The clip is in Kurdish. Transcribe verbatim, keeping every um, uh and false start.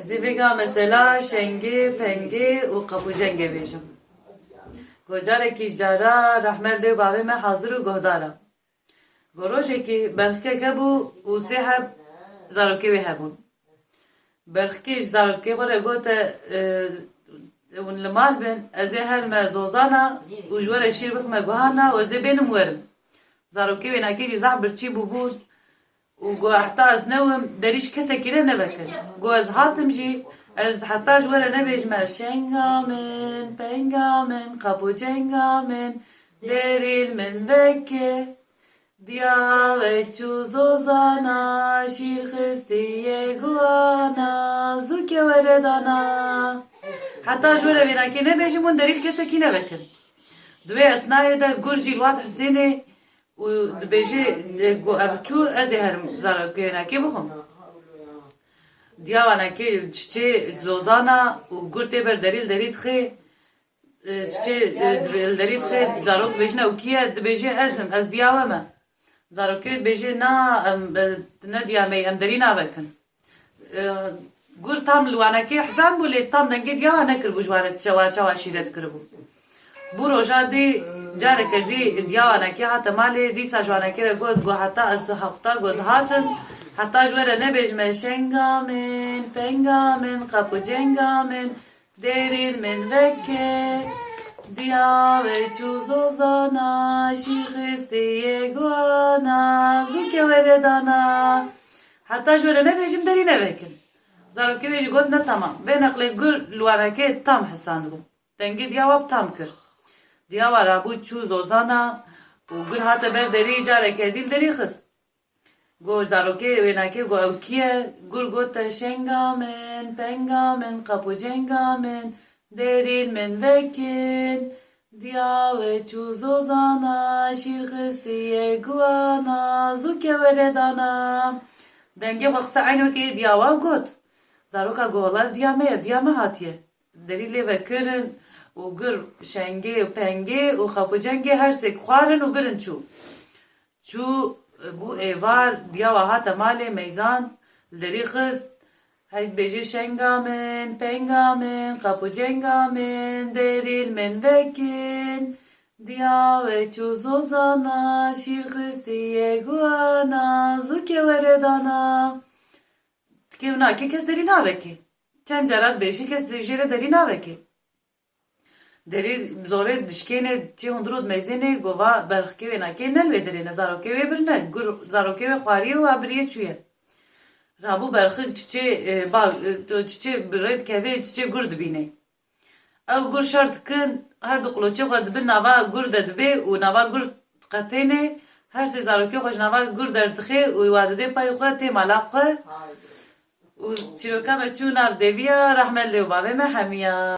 Zî vêga mesela şengê, pengê û qepûcengê bêjim. Go carekî ji cara rehmet lê bavê me hazir û guhdar e. Go rojekî berxikek hebû û sê heb zarokê wê hebûn. Berxikê ji zarokê xwe re gote, e, hûn li mal bin, ez ê herime zozana û ji we re şîr bixime guhana û ez ê bênim werim. Zarokê wênakê jî zehf birçî bûbûn û got, heta ez newim, derî ji kesekî re nevekin. Got, ez hatim jî, ez heta ji we re nebêjime, şenga min, penga min, qepûcenga min, derî li min veke. Diya ve çû zozana, şîr xistiye guhana, zûke were dana. Heta ji we re vênakê nebêjim hûn derî li kesekî nevekin. Di wê esnayê de gur jî li wat Hisênê û dibêje, e, got, ev çû, ez ê herim zarokê wênakê bixwim. Diya wanakê çiçê zozana û gur tê ber derî li derî dixê. E, çiçê, e, li derî dixê, zarok dibêjin, ew kî ye? Dibêje, ez im, ez diya we me. Zarokê dibêje, na, em, e, tu ne diya me yî, em derî navekin. E, gur tam li wanekê hizan bû, lê tam dengê diya we nekiribû ji wan re çawa, çawa şîret kiribû. Bû roja dî, careke dî diya wanekê hate malê, dîsa ji wanekê re got, got, heta ez hewqta, got, ez hatim, heta ji we re nebêjime, şenga min, penga min, qepûcenga min, derî li min veke, diya ve çû zozana, şîr xistiye guhana, zûke were dana. Heta ji we re nebêjim derî nevekin. Zarokê wê jî got, ne, temam. Vê neqlê gur li wanekê tam hisandibû. Dengê diya we bi tam kir. Diya we rabû çû zozana û gur hate ber derî, careke dî li derî xist. Got, zarokê wênakê got, ew kî ye? Gur gote, şenga min, penga min, qepûcenga min, derî li min vekin. Diya we çû zozana, şîr xistiye guhana, zûke were dana. Dengê xwe xiste eynî wekî diya we got. Zaroka got, wela ev diya me ye, diya me hatiye. Derî lê vekirin û gur şengê û pengê û qepûcengê her sêk xwarin û birin çû. Çû, bû êvar, diya we hate malê, meyzand, li derî xist, hey dibêje, şenga min, penga min, qepûcenga min, derî li min vekin. Diya we çû zozana, şîr xistiye guhana, zûke were dana. Dikê û nakê kes derî navekê. Çend cara dibêje kes jê re derî navekê. Derî zorê dişkêne çê hundir û dimeyzêne, gova berxikê wênakê ne li wê derê ne, zarokê wê birine. Gur zarokê wê xwariye û abiriye çûye. Rabû berxik çiçê, e, bag, e, to çiçê bi rê dikeve, çiçê gur dibîne. Ew gur şer dikin, her du qiloçê xwe dibin nava gur de dibê û nava gur diqetêne, her sê zarokê xwe ji nava gur derdixe û wa didê pey xwe tê mala xwe. Û çîroka me çû nav deviya, rehmet lê û bavê me hemiya.